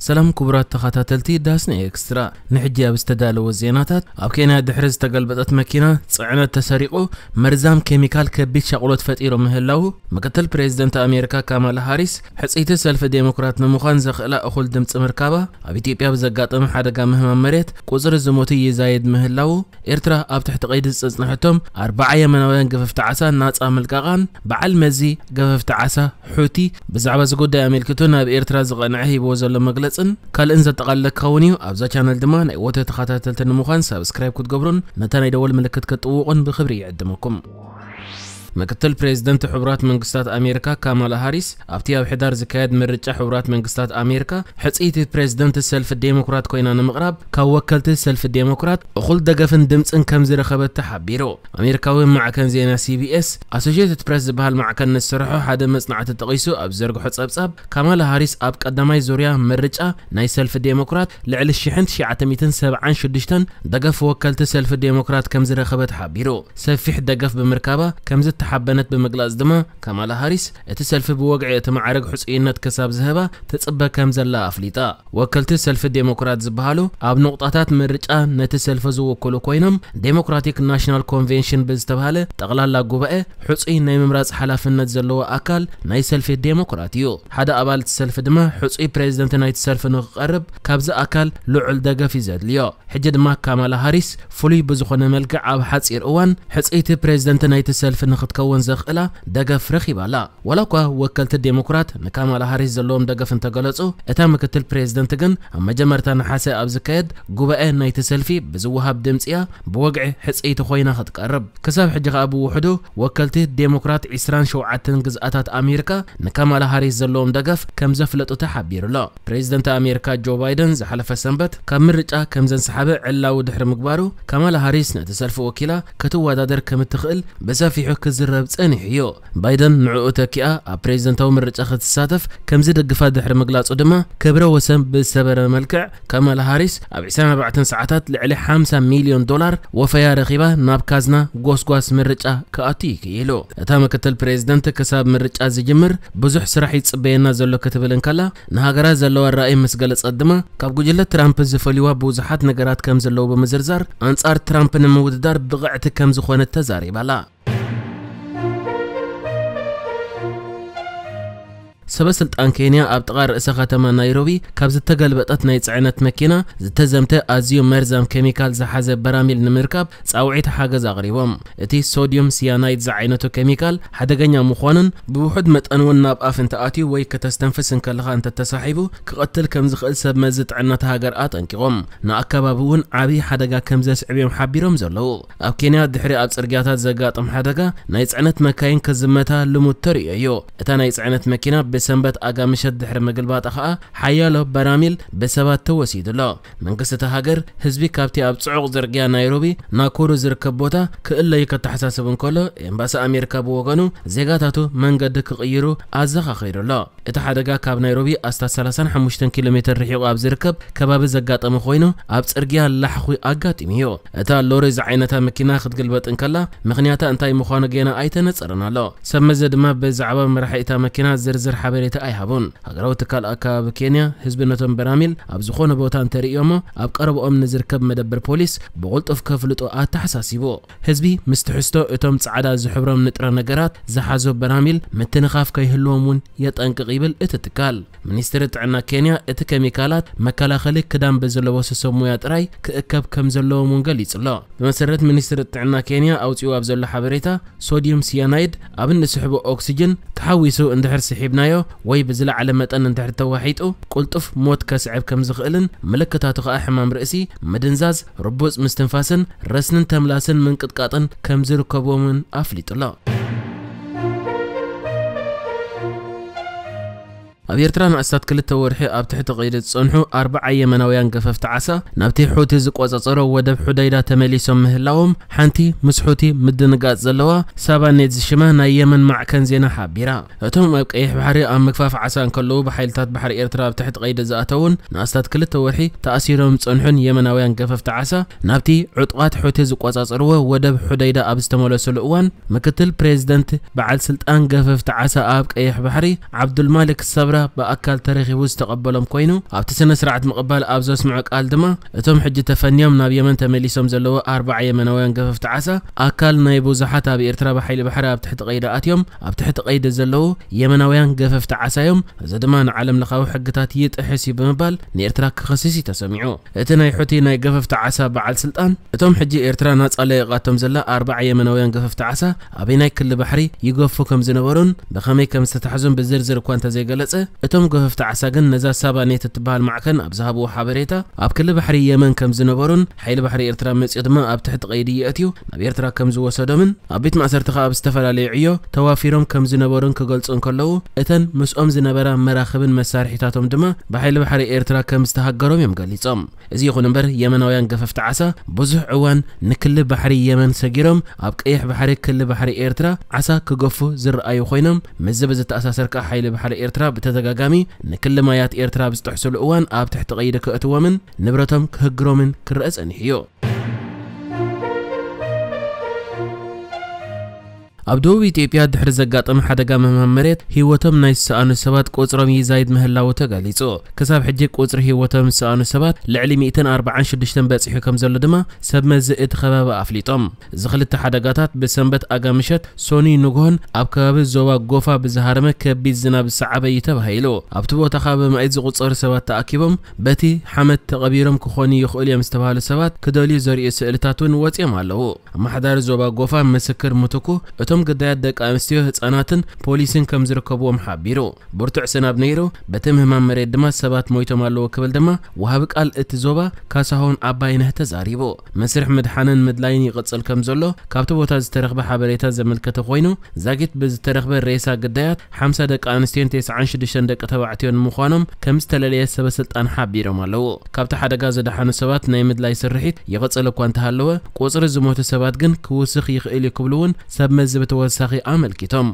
ሰላም ክቡራት ተኸታተልቲ ዳስና ኤክስትራ፣ ንሕጂ ኣብ ዝተዳለወ ዜናታት፣ ኣብ ኬንያ ድሕሪ ዝተገልበጠት መኪና ጽዕነት ተሰሪቑ መርዛም ኬሚካል ከቢድ ሻቕሎት ፈጢሩ ምህላዉ፣ ምክትል ፕሬዚደንት ኣሜሪካ ካማላ ሃሪስ ሕጽይቲ ሰልፊ ዴሞክራት ንምዃን ዘኽእላ እኹል ድምጺ ምርካባ፣ ኣብ ኢትዮጵያ ብዘጋጠመ ሓደጋ ምህማም መሬት ቁጽሪ ዝሞቱ ይዛየድ ምህላዉ፣ ኤርትራ ኣብ ትሕቲ ቀይዲ ዝጸጽነሐቶም ኣርባዓ የመናውያን ገፈፍቲ ዓሳ ናጻ ምልቃቓን በዓል መዚ ገፈፍቲ ዓሳ ሑቲ ብዛዕባ እዚ ጉዳይ ኣመልኪቱ ናብ ኤርትራ ዝቐንዐ ሂብዎ ዘሎ መግለጽን ካልእን ዘጠቓለለ ክኸውን እዩ። ኣብዛ ቻነል ድማ ናይ ወትሩ ተኸታተልቲ ንምዃን ሳብስክራይብ ክትገብሩን ነታ ናይ ደወል ምልክት ክትጥውቑን ብኽብሪ ይዕድመኩም። ምክትል ፕሬዚደንት ሕቡራት መንግስታት ኣሜሪካ ካማላ ሃሪስ ኣብቲ ኣብ ሕዳር ዝካየድ ምርጫ ሕቡራት መንግስታት ኣሜሪካ ሕጽይቲ ፕሬዚደንት ሰልፊ ዴሞክራት ኮይና ንምቕራብ ካብ ወከልቲ ሰልፊ ዴሞክራት እኹል ደገፍን ድምጽን ከም ዝረኸበት ተሓቢሩ። ኣሜሪካዊ ማዕከን ዜና ሲቢኤስ ኣሶሺየትድ ፕሬስ ዝበሃል ማዕከን ንዝሰርሖ ሓደ መጽናዕቲ ጠቒሱ ኣብ ዝዘርግሖ ጸብጻብ፣ ካማላ ሃሪስ ኣብ ቀዳማይ ዙርያ ምርጫ ናይ ሰልፊ ዴሞክራት ልዕሊ ሽሕን ትሽዓተ ሚእትን ሰብዓን ሽዱሽተን ደገፍ ወከልቲ ሰልፊ ዴሞክራት ከም ዝረኸበት ሓቢሩ። ሰፊሕ ደገፍ ብምርካባ ከም ዝተሓበነት ብምግላጽ ድማ፣ ካማላ ሃሪስ እቲ ሰልፊ ብወግዒ እቲ ማዕረግ ሕጹይነት ክሳብ ዝህባ ትጽበ ከም ዘላ ኣፍሊጣ። ወከልቲ ሰልፊ ዴሞክራት ዝበሃሉ ኣብ ኑቕጣታት ምርጫ ነቲ ሰልፊ ዝውክሉ ኮይኖም፣ ዴሞክራቲክ ናሽናል ኮንቬንሽን ብዝተባሃለ ጠቕላላ ጉባኤ ሕጹይ ናይ ምምራጽ ሓላፍነት ዘለዎ ኣካል ናይ ሰልፊ ዴሞክራት እዩ። ሓደ ኣባል እቲ ሰልፊ ድማ ሕጹይ ፕሬዚደንት ናይቲ ሰልፊ ንኽቐርብ ካብዚ ኣካል ልዑል ደገፍ እዩ ዘድልዮ። ሕጂ ድማ ካማላ ሃሪስ ፍሉይ ብዝኾነ መልክዕ ኣብ ሓጺር እዋን ሕጽይቲ ፕሬዚደንት ናይቲ ሰልፊ ንኽትከውን ዘኽእላ ደገፍ ረኺባ ኣላ። ዋላ እኳ ወከልቲ ዴሞክራት ንካማላ ሃሪስ ዘለዎም ደገፍ እንተገለጹ፣ እታ ምክትል ፕሬዚደንት ግን ኣብ መጀመርታ ነሓሰ ኣብ ዝካየድ ጉባኤ ናይቲ ሰልፊ ብዝወሃብ ድምጺ እያ ብወግዒ ሕጽይቲ ኮይና ክትቀርብ። ክሳብ ሕጂ ከኣ ብውሕዱ ወከልቲ ዴሞክራት ዕስራን ሸውዓተን ግዝኣታት ኣሜሪካ ንካማላ ሃሪስ ዘለዎም ደገፍ ከም ዘፍለጡ ተሓቢሩ ኣሎ። ፕሬዚደንት ኣሜሪካ ጆ ባይደን ዝሓለፈ ሰንበት ካብ ምርጫ ከም ዘንሰሓበ ዕላዊ ድሕሪ ምግባሩ፣ ካማላ ሃሪስ ነቲ ሰልፊ ወኪላ ክትወዳደር ከም እትኽእል ብሰፊሑ ክዝረብ ጸኒሑ እዩ። ባይደን ንዕኡ ተኪኣ ኣብ ፕሬዚደንታዊ ምርጫ ክትሳተፍ ከም ዝድግፋ ድሕሪ ምግላጹ ድማ፣ ክብረ ወሰን ብዝሰበረ መልክዕ ካማላ ሃሪስ ኣብ ዕስራን ኣርባዕተን ሰዓታት ልዕሊ ሓምሳ ሚልዮን ዶላር ወፈያ ረኺባ ናብ ካዝና ጎስጓስ ምርጫ ክኣቱ እዩ ክኢሉ። እታ ምክትል ፕሬዚደንት ክሳብ ምርጫ ዝጅምር ብዙሕ ስራሕ ይጽበየና ዘሎ ክትብል እንከላ፣ ንሃገራ ዘለዋ ራእይ ምስ ገለጸት ድማ፣ ካብ ጉጅለ ትራምፕ ዝፈልይዋ ብዙሓት ነገራት ከም ዘለዉ ብምዝርዛር፣ ኣንጻር ትራምፕ ንምውድዳር ብቕዕቲ ከም ዝኾነት ተዛሪባ ኣላ። ሰበ ስልጣን ኬንያ ኣብ ጥቓ ርእሰ ከተማ ናይሮቢ ካብ ዝተገልበጠት ናይ ጽዕነት መኪና ዝተዘምተ ኣዝዩ መርዛም ኬሚካል ዝሓዘ በራሚል ንምርካብ ጻውዒት ሓገዝ ኣቕሪቦም። እቲ ሶድዩም ሲያናይድ ዝዓይነቱ ኬሚካል ሓደገኛ ምዃኑን ብውሑድ መጠን እውን ናብ ኣፍ እንተኣትዩ ወይ ከተስተንፍስ እንከለኻ እንተተሳሒቡ ክቐትል ከም ዝኽእል ሰብ መዚ ጥዕና እታ ሃገር ኣጠንቂቖም። ንኣከባቢ እውን ዓብዪ ሓደጋ ከም ዘስዕብ እዮም ሓቢሮም ዘለዉ። ኣብ ኬንያ ድሕሪ ኣብ ጽርግያታት ዘጋጥም ሓደጋ ናይ ጽዕነት መካይን ክዝመታ ልሙድ ተርእዮ እዩ። እታ ናይ ጽዕነት መኪና ብሰንበት ኣጋ ምሸት ድሕሪ ምግልባጣ ከኣ ሓያሎ በራሚል ብሰባት ተወሲዱ ኣሎ። መንግስቲ እታ ሃገር ህዝቢ ካብቲ ኣብ ጽዑቕ ጽርግያ ናይሮቢ ናኩሩ ዝርከብ ቦታ ክእለዩ ከተሓሳስብ እንከሎ፣ ኤምባሲ ኣሜሪካ ብወገኑ ዜጋታቱ መንገዲ ክቕይሩ ኣዘኻኺሩ ኣሎ። እቲ ሓደጋ ካብ ናይሮቢ ኣስታት ሰላሳን ሓሙሽተን ኪሎ ሜትር ርሒቑ ኣብ ዝርከብ ከባቢ ዘጋጠመ ኮይኑ፣ ኣብ ጽርግያ ላሕኺ ኣጋጢሙ እዩ። እታ ሎሪ ዝዓይነታ መኪና ክትግልበጥ እንከላ፣ ምኽንያታ እንታይ ምዃኑ ገና ኣይተነጸረን ኣሎ። ሰብ መዚ ድማ ብዛዕባ መራሒ እታ መኪና ዝርዝር ሓበሬታ ኣይሃቡን። ሃገራዊ ትካል ኣከባቢ ኬንያ፣ ህዝቢ ነቶም በራሚል ኣብ ዝኾነ ቦታ እንተርእዮሞ፣ ኣብ ቀረብኦም ንዝርከብ መደበር ፖሊስ ብቕልጡፍ ከፍልጦ ኣተሓሳሲቡ። ህዝቢ ምስ ትሕዝቶ እቶም ጻዕዳ ዝሕብሮም ንጥረ ነገራት ዝሓዞ በራሚል ምትንኻፍ ከይህልዎም እውን የጠንቅቕ ይብል እቲ ትካል። ሚኒስትሪ ጥዕና ኬንያ፣ እቲ ኬሚካላት መከላኸሊ ክዳን ብዝለበሱ ሰብ ሞያ ጥራይ ክእከብ ከም ዘለዎም እውን ገሊጹ ኣሎ። ብመሰረት ሚኒስትሪ ጥዕና ኬንያ ኣውጺኡ ኣብ ዘሎ ሓበሬታ፣ ሶድዩም ሲያናይድ ኣብ እንስሕቦ ኦክሲጅን ተሓዊሱ እንድሕር ስሒብናዮ ወይ ብዝለዓለ መጠን እንድሕር ተዋሒጡ፣ ቅልጡፍ ሞት ከስዕብ ከም ዝኽእልን ምልክታቱ ከኣ ሕማም ርእሲ፣ ምድንዛዝ፣ ርቡጽ ምስትንፋስን ረስንን ተምላስን ምንቅጥቃጥን ከም ዝርከብዎምን ኣፍሊጡ ኣሎ። ኣብ ኤርትራ ንኣስታት ክልተ ወርሒ ኣብ ትሕቲ ቀይዲ ዝጸንሑ ኣርባዓ የመናውያን ገፈፍቲ ዓሳ ናብቲ ሑቲ ዝቆጻጸሮ ወደብ ሑደይዳ ተመሊሶም ምህላዎም ሓንቲ ምስ ሑቲ ምድንጋጽ ዘለዋ ሳባኔት ዝሽማ ናይ የመን ማዕከን ዜና ሓቢራ። እቶም ኣብ ቀይሕ ባሕሪ ኣብ ምግፋፍ ዓሳ እንከለዉ ብሓይልታት ባሕሪ ኤርትራ ኣብ ትሕቲ ቀይዲ ዝኣተዉን ንኣስታት ክልተ ወርሒ ተኣሲሮም ዝጸንሑን የመናውያን ገፈፍቲ ዓሳ ናብቲ ዕጡቓት ሑቲ ዝቆጻጸርዎ ወደብ ሑደይዳ ኣብ ዝተመለሱሉ እዋን ምክትል ፕሬዚደንት በዓል ስልጣን ገፈፍቲ ዓሳ ኣብ ቀይሕ ባሕሪ ዓብዱልማሊክ ሰብራ ብኣካል ተረኺቡ ዝተቐበሎም ኮይኑ፣ ኣብቲ ስነ ስርዓት ምቕባል ኣብ ዘስምዖ ቃል ድማ፣ እቶም ሕጂ ተፈንዮም ናብ የመን ተመሊሶም ዘለዉ ኣርባዓ የመናውያን ገፈፍቲ ዓሳ ኣካል ናይ ብዙሓት ኣብ ኤርትራ ብሓይሊ ባሕሪ ኣብ ትሕቲ ቀይዲ ኣትዮም ኣብ ትሕቲ ቀይዲ ዘለዉ የመናውያን ገፈፍቲ ዓሳ እዮም፣ እዚ ድማ ንዓለም ለኻዊ ሕግታት ይጥሕስ እዩ ብምባል ንኤርትራ ክኸስስ እዩ ተሰሚዑ። እቲ ናይ ሑቲ ናይ ገፈፍቲ ዓሳ በዓል ስልጣን፣ እቶም ሕጂ ኤርትራ ናጻ ለቂቓቶም ዘላ ኣርባዓ የመናውያን ገፈፍቲ ዓሳ ኣበይ ናይ ክሊ ባሕሪ ይገፉ ከም ዝነበሩን ብኸመይ ከም ዝተታሕዙን ብዝርዝር እኳ እንተዘይገለጸ፣ እቶም ገፈፍቲ ዓሳ ግን ነዛ ሳባኔት እትበሃል ማዕከን ኣብ ዝሃብዎ ሓበሬታ፣ ኣብ ክሊ ባሕሪ የመን ከም ዝነበሩን ሓይሊ ባሕሪ ኤርትራ መጺኡ ድማ ኣብ ትሕቲ ቀይዲ የእትዩ ናብ ኤርትራ ከም ዝወሰዶምን ኣብ ቤት ማእሰርቲ ከኣ ኣብ ዝተፈላለዩ ዕዮ ተዋፊሮም ከም ዝነበሩን ክገልጹ እንከለዉ፣ እተን ምስኦም ዝነበራ መራኽብን መሳርሒታቶም ድማ ብሓይሊ ባሕሪ ኤርትራ ከም ዝተሃገሮም እዮም ገሊጾም። እዚ ይኹን እምበር፣ የመናውያን ገፈፍቲ ዓሳ ብዙሕ እዋን ንክሊ ባሕሪ የመን ሰጊሮም ኣብ ቀይሕ ባሕሪ ክሊ ባሕሪ ኤርትራ ዓሳ ክገፉ ዝረኣዩ ኮይኖም፣ ምስዚ ብዝተኣሳሰር ከኣ ሓይሊ ባሕሪ ኤርትራ ብተደጋጋሚ ንክሊ ማያት ኤርትራ ኣብ ዝጥሕስሉ እዋን ኣብ ትሕቲ ቀይዲ ከእትዎምን ንብረቶም ክህግሮምን ክረአ ጸኒሑ እዩ። ኣብ ደቡብ ኢትዮጵያ ድሕሪ ዘጋጠመ ሓደጋ ምህማም መሬት ህይወቶም ናይ ዝሰኣኑ ሰባት ቁጽሮም ይዛይድ ምህላዉ ተገሊጹ። ክሳብ ሕጂ ቁጽሪ ህይወቶም ዝሰኣኑ ሰባት ልዕሊ ሚእትን ኣርባዓን ሽዱሽተን በጺሑ ከም ዘሎ ድማ ሰብ መዚ እቲ ከባቢ ኣፍሊጦም። እዚ ክልተ ሓደጋታት ብሰንበት ኣጋ ምሸት ሶኒ ንግሆን ኣብ ከባቢ ዞባ ጎፋ ብዝሃረመ ከቢድ ዝናብ ዝሰዓበ እዩ ተባሂሉ። ኣብቲ ቦታ ካብ ብመኣይት ዝቑጸሩ ሰባት ተኣኪቦም በቲ ሓመድ ተቐቢሮም ክኾኑ ይኽእሉ እዮም ዝተባህሉ ሰባት ክደልዩ ዘርእዩ ስእልታት እውን ወጺኦም ኣለዉ። ኣመሓዳሪ ዞባ ጎፋ ምስክር ሙትኩ፣ እቶም ግዳያት ደቂ ኣንስትዮ፣ ህጻናትን ፖሊስን ከም ዝርከብዎም ሓቢሩ። ብርቱዕ ስናብ ነይሩ፣ በቲ ምህማም መሬት ድማ ሰባት ሞይቶም ኣለዉ ክብል ድማ ወሃቢ ቃል እቲ ዞባ ካሳሁን ኣባይነህ ተዛሪቡ። መስርሕ ምድሓንን ምድላይን ይቕጽል ከም ዘሎ ካብቲ ቦታ ዝተረኽበ ሓበሬታ ዘመልከተ ኮይኑ፣ ዛጊት ብዝተረኽበ ሬሳ ግዳያት ሓምሳ ደቂ ኣንስትዮን ተስዓን ሽዱሽተን ደቂ ተባዕትዮን ምዃኖም ከም ዝተለለየ ሰበ ስልጣን ሓቢሮም ኣለዉ። ካብቲ ሓደጋ ዝደሓኑ ሰባት ናይ ምድላይ ስርሒት ይቕጽል እኳ እንተሃለወ፣ ቁጽሪ ዝሞቱ ሰባት ግን ክውስኽ ይኽእል እዩ ክብሉ እውን ሰብ መዚ ብተወሳኺ ኣመልኪቶም።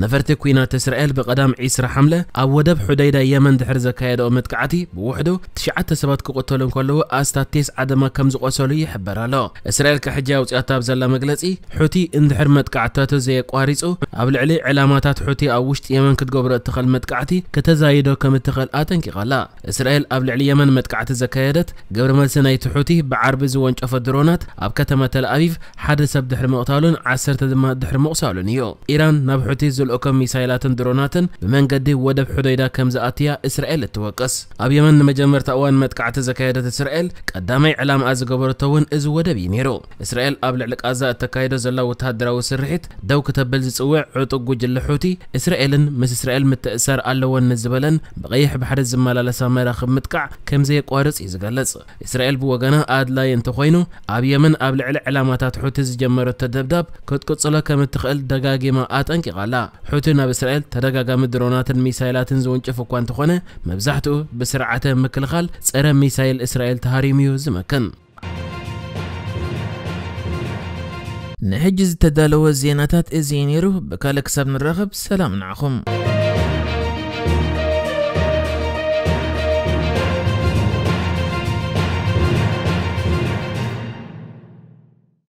ነፈርቲ ኲናት እስራኤል ብቐዳም ዒስራ ሓምለ ኣብ ወደብ ሑደይዳ የመን ድሕሪ ዘካየደኦ መጥቃዕቲ ብውሕዱ ትሽዓተ ሰባት ክቕተሉ እንከለዉ ኣስታት ቴስዓ ድማ ከም ዝቖሰሉ ይሕበር ኣሎ። እስራኤል ክሕጂ ኣውፅኣታ ኣብ ዘላ መግለፂ፣ ሑቲ እንድሕር መጥቃዕታቱ ዘየቋሪፁ ኣብ ልዕሊ ዕላማታት ሑቲ ኣብ ውሽጢ የመን ክትገብሮ እትኽእል መጥቃዕቲ ከተዛይዶ ከም እትኽእል ኣጠንቂቓ ኣላ። እስራኤል ኣብ ልዕሊ የመን መጥቃዕቲ ዘካየደት ግብረ መልሲ ናይቲ ሑቲ ብዓርቢ ዝወንጨፎ ድሮናት ኣብ ከተማ ተል ኣቪቭ ሓደ ሰብ ድሕሪ ምቕታሉን ዓሰርተ ድማ ድሕሪ ምቑሳሉን እዩ። ኢራን ናብ ሑቲ ዝልእኮም ሚሳይላትን ድሮናትን ብመንገዲ ወደብ ሑደይዳ ከም ዝኣትያ እስራኤል እትወቅስ። ኣብ የመን ንመጀመርታ እዋን መጥቃዕቲ ዘካየደት እስራኤል ቀዳማይ ዕላምኣ ዝገበረቶ እውን እዚ ወደብ እዩ ነይሩ። እስራኤል ኣብ ልዕሊ ቃዛ እተካይዶ ዘላ ወተሃደራዊ ስርሒት ደው ክተብል ዝጽውዕ ዕጡቕ ጉጅለ ሑቲ፣ እስራኤልን ምስ እስራኤል ምትእሳር ኣለወን ንዝበለን ብቐይሕ ባሕሪ ዝመላለሳ መራኽብ ምጥቃዕ ከም ዘየቋርጽ እዩ ዝገልጽ። እስራኤል ብወገና ኣድላዪ እንተኾይኑ፣ ኣብ የመን ኣብ ልዕሊ ዕላማታት ሑቲ ዝጀመረቶ ደብዳብ ክትቅጽሎ ከም እትኽእል ደጋጊማ ኣጠንቂቓ ኣላ። ሑቲ ናብ እስራኤል ተደጋጋሚ ድሮናትን ሚሳይላትን ዝውንጭፍ እኳ እንተኾነ፣ መብዛሕትኡ ብስርዓተ ምክልኻል ጸረ ሚሳይል እስራኤል ተሃሪሙ እዩ ዝመክን። ንሕጂ ዝተዳለወ ዜናታት እዚ እዩ ነይሩ። ብካልእ ክሳብ ንራኸብ ሰላም ንዓኹም።